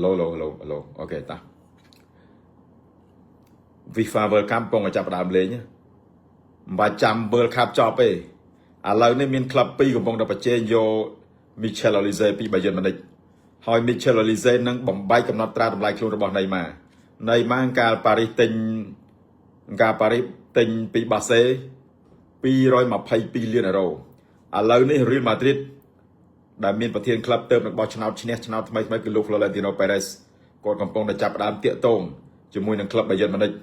Hello, hello, hello, hello. OK តា FIFA World Cup កំពុងតែចាប់ផ្ដើមលេងមិនបាច់ចាំ World Cup ចប់ទេឥឡូវនេះមានក្លឹបពីរកំពុងតែប្រជែងយក Michel Olise ពី Bayern Munich ហើយ Michel Olise នឹងបំបែកកំណត់ត្រាតម្លៃខ្លួនរបស់ Neymar។ Neymar កាលប៉ារីសទិញកាលប៉ារីសទិញពីបាសេ222លានអឺរ៉ូឥឡូវនេះ Real Madrid ដែលមានប្រធានក្លឹបទៅនឹងបោះឆ្នោតឈ្នះឆ្នោតថ្មីថ្មីគឺលោក Florentino Perez គាត់កំពុងតែចាប់ផ្ដើមតាក់ទងជាមួយនឹងក្លឹប Bayern Munich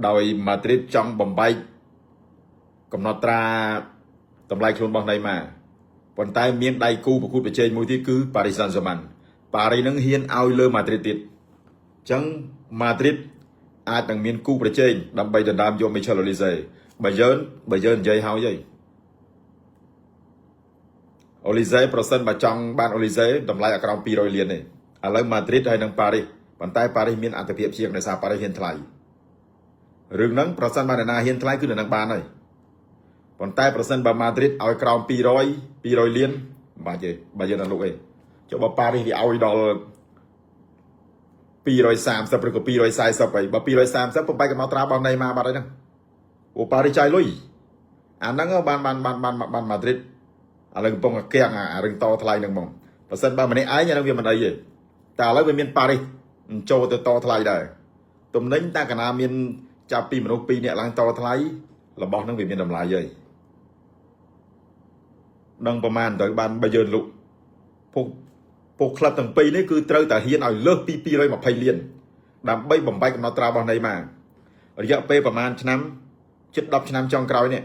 ដោយ Madrid ចង់បំបែកកំណត់ត្រាតម្លៃខ្លួនរបស់ Neymar ប៉ុន្តែមានដៃគូប្រកួតប្រជែងមួយទៀតគឺ Paris Saint-Germain។ ប៉ារីនឹងហ៊ានឲ្យលើ Madrid ទៀតអញ្ចឹង Madrid អាចនឹងមានគូប្រជែងដើម្បីដណ្ដើមយក Michel Olise។ បើយើងនិយាយហើយហីអូលីសេប្រសិនបើចង់បានអូលីសេតម្លៃអក្រោម200លានទេឥឡូវម៉ាឌ្រីតហើយនិងប៉ារីសប៉ុន្តែប៉ារីសមានអត្ថភាពជាងដោយសារប៉ារីសហ៊ានថ្លៃរឿងហ្នឹងប្រសិនបើអ្នកណាហ៊ានថ្លៃគឺនៅនឹងបានហើយប៉ុន្តែប្រសិនបើម៉ាឌ្រីតឲ្យក្រោម200 200លានមិនបាច់ទេបើយើងដល់លោកអីចុះបើប៉ារីសវាឲ្យដល់230ឬក៏240អីបើ230បំបែកកំណត់ត្រារបស់ណេម៉ាបាត់ហើយហ្នឹងអូប៉ារីសចាយលុយអាហ្នឹងបានបានបានបានបានម៉ាឌ្រីតឥឡូវកំពុងតែកៀងអារឿងតថ្លៃហ្នឹងហ្មងបើសិនបើម្នាក់ឯងអាហ្នឹងវាមិនអីទេតែឥឡូវវាមានប៉ារីសចូលទៅតថ្លៃដែរទំនិញតែកាលណាមានចាប់ពីមនុស្ស2នាក់ឡើងតថ្លៃរបស់ហ្នឹងវាមានតម្លៃហើយដឹងប្រមាណទៅបានបើយើងលុកពួកពួកក្លឹបទាំងពីរនេះគឺត្រូវតែហ៊ានឲ្យលើសពី220លានដើម្បីបំបែកកំណត់ត្រារបស់ណេម៉ារយៈពេលប្រមាណឆ្នាំជិត10ឆ្នាំចុងក្រោយនេះ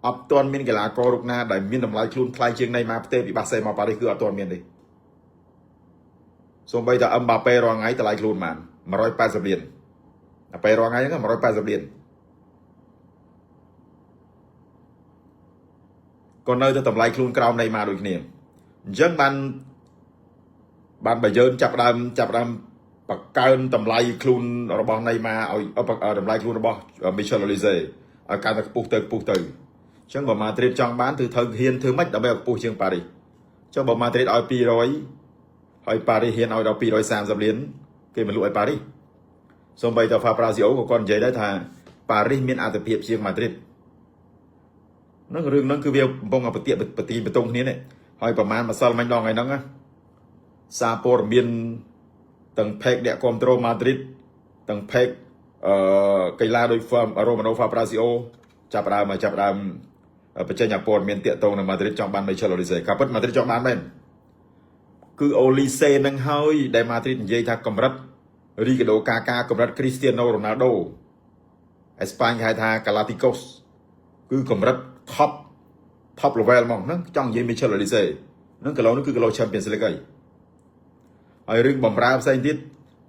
អត់ទាន់មានកីឡាកររូបណាដែលមានតម្លៃខ្លួនថ្លៃជាងណេម៉ាផ្ទេពីបាសេមកប៉ារីសគឺអត់ទាន់មានទេសូម្បីតែអឹមបាប៉េរាល់ថ្ងៃតម្លៃខ្លួនបាន180លានអាប៉េរាល់ថ្ងៃហ្នឹង180លានក៏នៅតែតម្លៃខ្លួនក្រោមណេម៉ាដូចគ្នាអញ្ចឹងបានបានបើយើងចាប់ដើមចាប់ដើមបង្កើនតម្លៃខ្លួនរបស់ណេម៉ាឲ្យតម្លៃខ្លួនរបស់ Michel Olise ឲ្យកាន់តែខ្ពស់ទៅខ្ពស់ទៅអញ្ចឹងបើម៉ាឌ្រីតចង់បានគឺត្រូវហ៊ានធ្វើម៉េចដើម្បីឲ្យខ្ពស់ជាងប៉ារីសចុះបើម៉ាឌ្រីតឲ្យ200ហើយប៉ារីសហ៊ានឲ្យដល់230លានគេមិនលក់ឲ្យប៉ារីសសូម្បីតែ Fabrizio ក៏គាត់និយាយដែរថាប៉ារីសមានអត្ថភាពជាងម៉ាឌ្រីតនឹងរឿងហ្នឹងគឺវាកំពុងតែបតិបទីបតុងគ្នានេះហើយប្រហែលម្សិលមិញដល់ថ្ងៃហ្នឹងសារព័ត៌មានទាំង page អ្នកគ្រប់គ្រងម៉ាឌ្រីតទាំង page អឺកីឡាដូច Romano Fabrizio ចាប់ដើមចាប់ដើមបញ្ចេញព័ត៌មានតាក់ទងនឹងម៉ាឌ្រីតចង់បាន Michel Olise។ ការពិតម៉ាឌ្រីតចង់បានមែនគឺ Olise នឹងហើយដែលម៉ាឌ្រីតនិយាយថាកម្រិតរីកាដូកាកាកម្រិតគ្រីស្ទៀណូរ៉ូណាល់ដូអេស្ប៉ាញគេហៅថា Galacticos គឺកម្រិត top top level ហ្មងហ្នឹងចង់និយាយ Michel Olise ហ្នឹងគីឡូនេះគឺគីឡូ Champions League ហើយហើយរឿងបំរើផ្សេងទៀត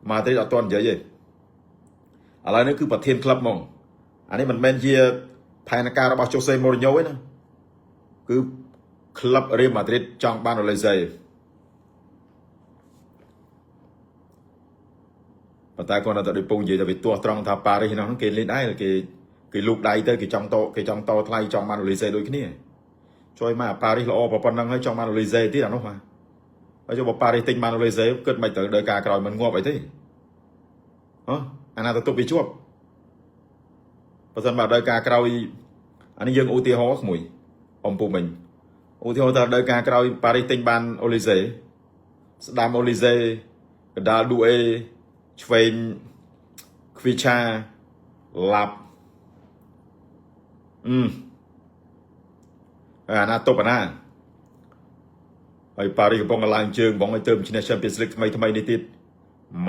ម៉ាឌ្រីតអត់ទាន់និយាយទេឥឡូវនេះគឺប្រធានក្លឹបហ្មងអានេះមិនមែនជាផែនការរបស់ជូសេម៉ូរីញ៉ូទេណាគឺក្លឹបរៀលម៉ាឌ្រីតចង់បានអូលេសេប៉ុន្តែគាត់នៅតែដូចពងនិយាយតែវាទាស់ត្រង់ថាប៉ារីសនោះគេលេងដែរគេគេលូកដៃទៅគេចង់តគេចង់តថ្លៃចង់បានអូលីសេដូចគ្នាជួយមកប៉ារីសល្អប៉ុណ្ណឹងហើយចង់បានអូលីសេទៀតអានោះបាទហើយចុះបើប៉ារីសទិញបានអូលីសេគិតមិនត្រូវដោយការក្រោយមិនងាប់អីទេហ៎អាណាទៅទប់វាជាប់បើសិនបើដោយការក្រោយអានេះយើងឧទាហរណ៍ក្មួយអំពូមិញឧទាហរណ៍ថាដោយការក្រោយប៉ារីសទិញបានអូលីសេស្ដាំអូលីសេកដាលឌូអេឆ្វេងខ្វីឆាឡាប់អឺអាណាតបអាណាហើយប៉ារីសកំពុងឡើងជើងបងឲ្យទៅឈ្នះ Champions League ថ្មីថ្មីនេះទៀត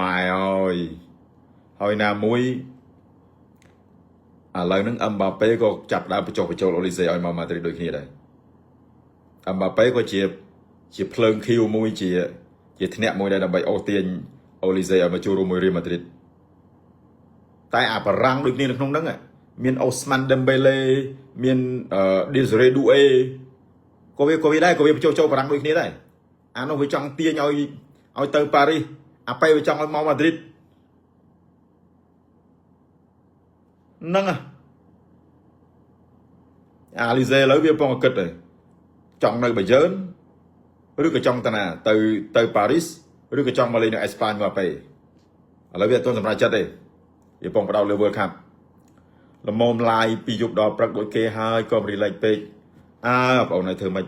ម៉ែអើយហើយណាមួយឥឡូវហ្នឹងអឹមបាប៉េក៏ចាប់ដើមបញ្ចុះបញ្ចូលអូលីសេឲ្យមកម៉ាឌ្រីតដូចគ្នាដែរអឹមបាប៉េក៏ជាជាភ្លើងខៀវមួយជាជាធ្នាក់មួយដែរដើម្បីអូសទាញអូលីសេឲ្យមកចូលរួមមួយរៀលម៉ាឌ្រីតតែអាបារាំងដូចគ្នានៅក្នុងហ្នឹងមានអូស្ម៉ាន់ដេមបេឡេមានឌីសេរ៉េឌូអេក៏វាក៏វាដែរក៏វាបញ្ចូលចូលបារាំងដូចគ្នាដែរអានោះវាចង់ទាញឲ្យឲ្យទៅប៉ារីសអាប៉េវាចង់ឲ្យមកម៉ាឌ្រីតហ្នឹងអាលីសេឥឡូវវាពងគិតហើយចង់នៅបាយឺនឬក៏ចង់តាណាទៅទៅប៉ារីស ឬក៏ចង់មកលេងនៅអេស្ប៉ាញមកពេឥឡូវវាអត់ទាន់សម្រេចចិត្តទេវាពងផ្ដោតលើ World Cup ល្មមឡាយពីយប់ដល់ព្រឹកដូចគេហើយកុំរីឡែកពេកអើបងប្អូនឲ្យធ្វើម៉េច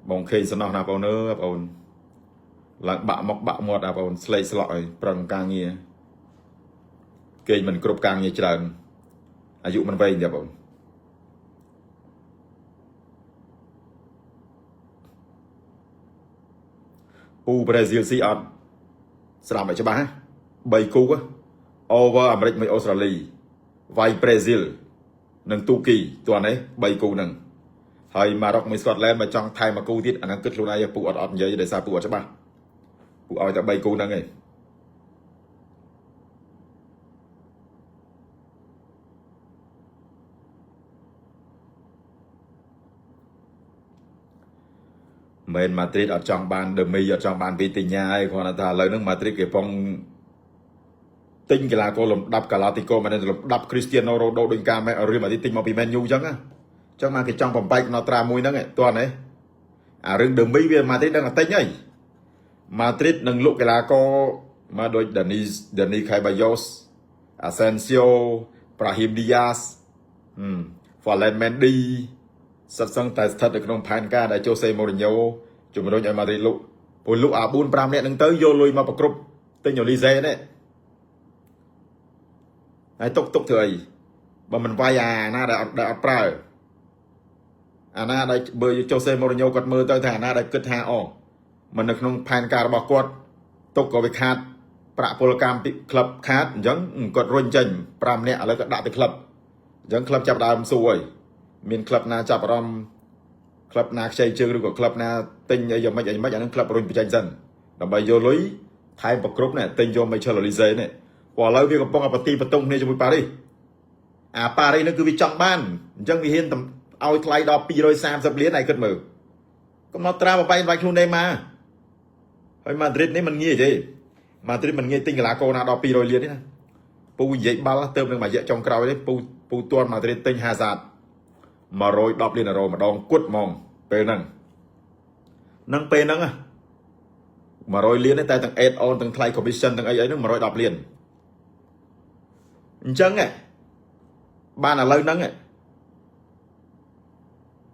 បងខេងសំណោះណាបងប្អូនអើយបងប្អូនឡើងបាក់មកបាក់មាត់អាបងប្អូនស្លេកស្លក់ឲ្យប្រឹងការងារគេងមិនគ្រប់ការងារច្រើនអាយុមិនវែងទេបង ពូប្រេស៊ីលស៊ីអត់ស្រាប់ឲ្យច្បាស់3គូ over អាមេរិកមួយអូស្ត្រាលីវាយប្រេស៊ីលនិងទូគីតើនេះ3គូហ្នឹងហើយម៉ារ៉ុកមួយស្កុតឡែនបើចង់ថែមមួយគូទៀតអាហ្នឹងគិតខ្លួនឯងពូអត់អត់និយាយដោយសារពូអត់ច្បាស់ពូឲ្យតែ3គូហ្នឹងឯងមិនម៉ាឌ្រីតអត់ចង់បានដឺមីអត់ចង់បានវីទីញ៉ាឯងគ្រាន់តែថាឥឡូវហ្នឹងម៉ាឌ្រីតគេពងទិញកីឡាករលំដាប់កាឡាទីកូមែនលំដាប់គ្រីស្ទៀណូរ៉ូដូដូចការមែនរៀលម៉ាឌ្រីតទិញមកពីមែនយូអញ្ចឹងណាអញ្ចឹងមកគេចង់បំបែកណត្រាមួយហ្នឹងតើនេះអារឿងដឺមីវាម៉ាឌ្រីតដឹងតែទិញហើយម៉ាឌ្រីតនឹងលក់កីឡាករមកដូចដានីដានីខៃបាយ៉ូសអាសេនស៊ីអូប្រាហ៊ីមឌីយ៉ាសហ្វាឡែនមែនឌីសិតសឹងតែស្ថិតនៅក្នុងផែនការដែលជូសេម៉ូរីញ៉ូជំរុញឲ្យម៉ាឌ្រីតលក់ព្រោះលក់អា4 5នាក់ហ្នឹងទៅយកលុយមកប្រគ្រប់ទិញអូលីសេនេះហើយទុកទុកធ្វើអីបើមិនវាយអាណាដែលអត់ដែលអត់ប្រើអាណាដែលបើជូសេម៉ូរីញ៉ូគាត់មើលទៅថាអាណាដែលគិតថាអូមិននៅក្នុងផែនការរបស់គាត់ទុកក៏វាខាតប្រាក់ពលកម្មពីក្លឹបខាតអញ្ចឹងគាត់រុញចេញ5នាក់ឥឡូវគាត់ដាក់ទៅក្លឹបអញ្ចឹងក្លឹបចាប់ដើមសួរហើយមានក្លឹបណាចាប់អារម្មណ៍ក្លឹបណាខ្ចីជើងឬក៏ក្លឹបណាទិញអីយ៉ាងម៉េចអីម៉េចអាហ្នឹងក្លឹបរុញបញ្ចេញសិនដើម្បីយកលុយថែមប្រគ្រប់នេះទិញយកមីឆែលអូលីសេនេះព្រោះឥឡូវវាកំពុងតែបទីបតុងគ្នាជាមួយប៉ារីសអាប៉ារីសនេះគឺវាចង់បានអញ្ចឹងវាហ៊ានឲ្យថ្លៃដល់230លានឯងគិតមើលកំណត់ត្រាបបែកបែកខ្លួនណេម៉ាហើយម៉ាឌ្រីតនេះមិនងាយទេម៉ាឌ្រីតមិនងាយទិញកីឡាករណាដល់200លានទេណាពូនិយាយបាល់ទៅនឹងមួយរយៈចុងក្រោយនេះពូពូទាន់ម៉ាឌ្រីតទិញហាសាត110លានអឺរ៉ូម្ដងគត់ហ្មងពេលហ្នឹងនឹងពេលហ្នឹង100លានតែទាំង add on ទាំងថ្លៃ commission ទាំងអីអីហ្នឹង110លានអញ្ចឹងបានឥឡូវហ្នឹង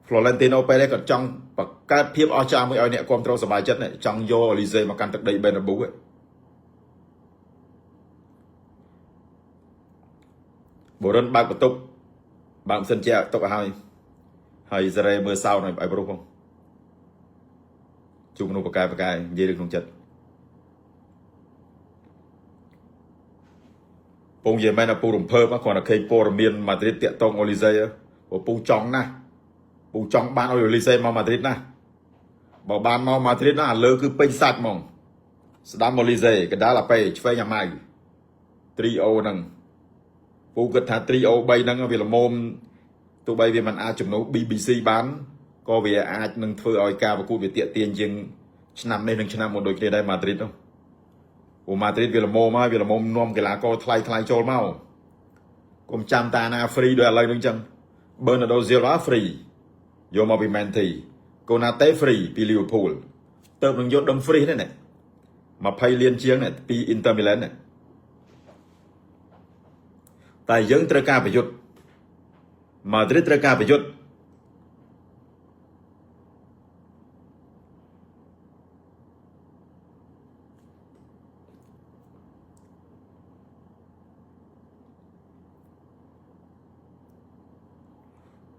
Florentino Perez ក៏ចង់បង្កើតភាពអស្ចារ្យមួយឲ្យអ្នកគ្រប់គ្រងសប្បាយចិត្តចង់យកអូលីសេមកកាន់ទឹកដីបេណាប៊ូបូរិនបើកបន្ទប់បើកម៉ាស៊ីនជាទុកឲ្យហើយហើយសេរីមើលសោនឲ្យប្រុសផងជួបមនុស្សបកកែបកកែនិយាយរឿងក្នុងចិត្តពងនិយាយមែនថាពូរំភើបគ្រាន់តែឃើញព័ត៌មានម៉ាឌ្រីតតាក់តងអូលីសេពូចង់ណាស់ពូចង់បានអូលីសេមកម៉ាឌ្រីតណាបើបានមកម៉ាឌ្រីតណាលើគឺពេញសាច់ហ្មងស្ដាំអូលីសេកដាលអាប៉េឆ្វេងអាម៉ៅត្រីអូហ្នឹងពូគិតថាត្រីអូ3ហ្នឹងវាល្មមទោះបីវាមិនអាចជំនួស BBC បានក៏វាអាចនឹងធ្វើឲ្យការប្រកួតវាតាក់ទាញជាងឆ្នាំនេះនិងឆ្នាំមុនដូចគ្នាដែរម៉ាឌ្រីតនោះព្រោះម៉ាឌ្រីតវាល្មមហើយវាល្មមនាំកីឡាករថ្លៃថ្លៃចូលមកកុំចាំតាណា free ដូចឥឡូវនេះចឹង Bernardo Silva free យកមកពី Man City កូណាតេ free ពី Liverpool ទៅនឹងយកដុំ free នេះ20លានជាងនេះពី Inter Milan នេះតែយើងត្រូវការប្រយុទ្ធម៉ាឌ្រីតត្រូវការប្រយុទ្ធ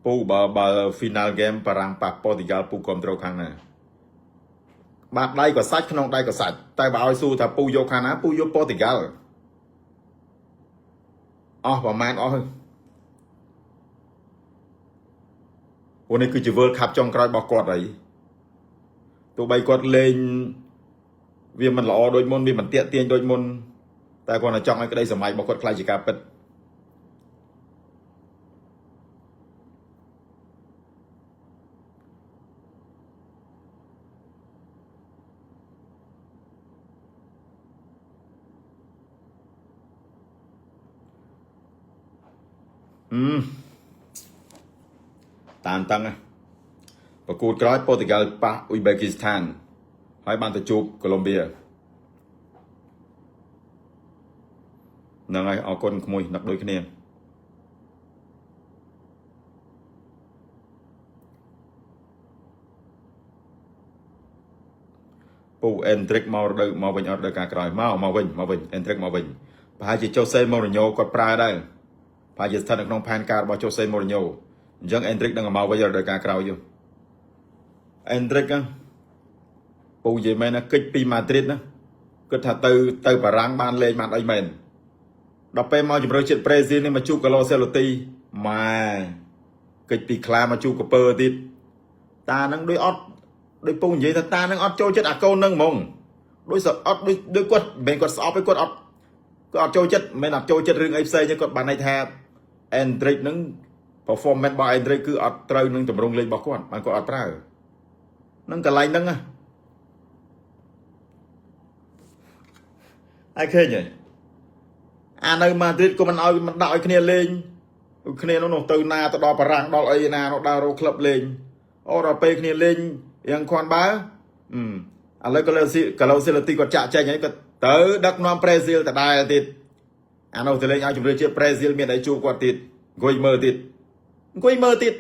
ពូបើបើ final game បារាំងប៉ះប៉ូទុយហ្គាល់ពូគ្រប់ត្រូលខាងណាបាតដៃក៏សាច់ក្នុងដៃក៏សាច់តែបើឲ្យសួរថាពូយកខាងណាពូយកប៉ូទុយហ្គាល់អស់ប្រហែលអស់ហើយព្រោះនេះគឺជា World Cup ចុងក្រោយរបស់គាត់ហើយទោះបីគាត់លេងវាមិនល្អដូចមុនវាមិនតាក់ទាញដូចមុនតែគាត់តែចង់ឲ្យក្តីសម័យរបស់គាត់ក្លាយជាការពិតអឺតាមតឹងប្រកួតក្រោយប៉ូទុយហ្គាល់ប៉ះអ៊ុយបេគីស្ថាន ហើយបានទៅជួបកូឡុំបៀហ្នឹងហើយអរគុណក្មួយនឹកដូចគ្នាពូអេនទ្រិកមករដូវមកវិញអត់រដូវកាលក្រោយមកមកវិញមកវិញអេនទ្រិកមកវិញប្រហែលជាជូសេម៉ូរីញ៉ូគាត់ប្រើដែរប្រហែលជាស្ថិតនៅក្នុងផែនការរបស់ជូសេម៉ូរីញ៉ូអញ្ចឹងអេនទ្រិកនឹងមកវិញរដូវកាលក្រោយយូអេនទ្រិកពូនិយាយមែនណាគិចពីម៉ាឌ្រីតណាគិតថាទៅទៅបារាំងបានលេងបានអីមែនដល់ពេលមកជម្រើសជាតិប្រេស៊ីលនេះមកជួបកាឡូសេឡូទីម៉ែគិចពីខ្លាមកជួបកពើទៀតតានឹងដូចអត់ដូចពូនិយាយថាតានឹងអត់ចូលចិត្តអាកូននឹងហ្មងដូចសអត់ដូចដូចគាត់មិនមែនគាត់ស្អប់ទេគាត់អត់គាត់អត់ចូលចិត្តមិនមែនអត់ចូលចិត្តរឿងអីផ្សេងទេគាត់បានន័យថា Endrick នឹង performance របស់ Endrick គឺអត់ត្រូវនឹងទម្រង់លេងរបស់គាត់បានគាត់អត់ប្រើនឹងកន្លែងហ្នឹងណាហើយឃើញហើយអានៅម៉ាឌ្រីតក៏មិនឲ្យមិនដាក់ឲ្យគ្នាលេងគ្នានោះទៅណាទៅដល់បារាំងដល់អីណានោះដើររកក្លឹបលេងអូដល់ពេលគ្នាលេងយ៉ាងខ្វាន់បើឥឡូវក៏លើស៊ីកាឡូសេឡូទីគាត់ចាក់ចេញហើយគាត់ទៅដឹកនាំប្រេស៊ីលដដែលទៀតអានោះទៅលេងឲ្យជម្រើសជាតិប្រេស៊ីលមានអីជួបគាត់ទៀតអង្គុយមើលទៀតអង្គុយមើលទៀត។